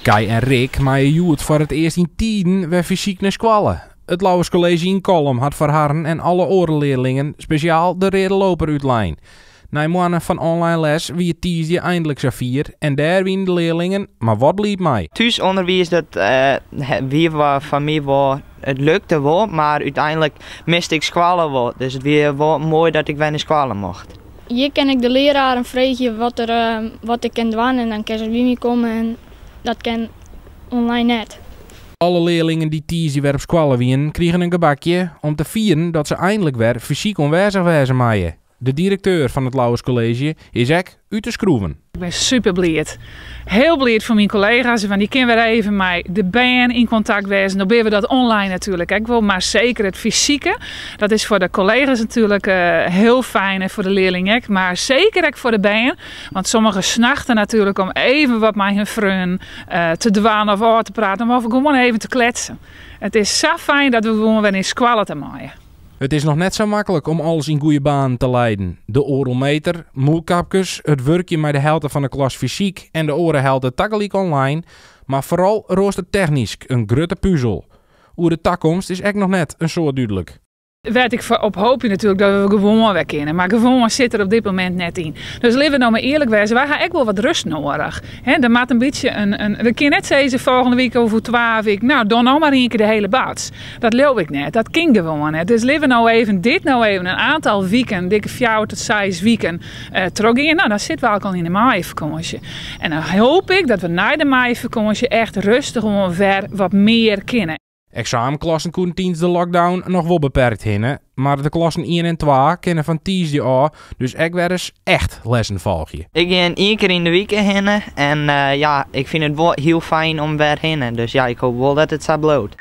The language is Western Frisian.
Kai en Rick meie hjoed foar it earst yn tiden wer fysyk nei skoalle. It Lauwers College yn Kollum hat foar harren en alle oare learlingen spesjaal de reade loper útlein. Nei moannen fan online les wie it tiisdei einlik safier en dêr wiene de learlingen mar wat bliid mei. Thúsûnderwiis dat wie foar my wol, it lukte wol, mar úteinlik miste ik skoalle wol. Dus it wie wol moai dat ik wer nei skoalle mocht. Hjir kin ik de leararen freegje wat, der, wat ik kin dwaan en dan kin se by my komme en dat kin online net. Alle learlingen dy't tiisdei wer op skoalle wienen, krigen in gebakje om te fieren dat se einlik wer fysyk oanwêzich wêze meie. De direkteur fan it Lauwers College is ek út de skroeven. Ik bin super bliid. Hiel bliid foar myn kollega's, want dy kinne wer even mei de bern yn kontakt wêze. No binne we dat online natuerlik ek wol, mar seker it fysike. Dat is foar de kollega's natuerlik hiel fijn en foar de learling ek, mar seker ek foar de bern. Want sommige snachten natuerlik om even wat mei hun freonen te dwaan of ôf te praten of gewoan even te kletsen. It is sa fijn dat we gewoan wer yn skoalle ta meie. It is noch net sa maklik om alles yn goede banen te leiden. De oardel meter, mûlkapkes, it wurkjen mei de helte fan de klas fysyk en de oare helte tagelyk online, mar foaral roastertechnysk in grutte puzel. Oer de takomst is ek noch net in soad dúdlik. Wêr't ik op hoopje natuerlik dat we gewoan wer kinne, mar gewoan sit der op dit momint net yn. Dus litte we no mar earlik wêze, wy ha ek wol wat rêst nedich. Hè, der moat in bytsje in, we kinne net sizze folgjende wike of oer 2 wiken, no doch no mar ien kear de hiele bats. Dat leau ik net, dat kin gewoan net. Dus litte we no even dit no even in oantal wiken, dikke 4 tot 6 wiken trochgean. No, dan sitte we al yn de maaiefakânsje. En dan hoopje ik dat we nei de maaiefakânsje echt rêstich gewoan wer wat mear kinne. Eksamenklassen koene tidens de lockdown noch wol beperkt hinne, mar de klassen 1 en 2 kinne fan tiisdei ôf dus ek wer ris echt lessen folgje. Ik gean ien kear yn de wike hinne en ja, ik fyn it wol hiel fijn om wer hinne. Dus ja, ik hoopje wol dat it sa bliuwt.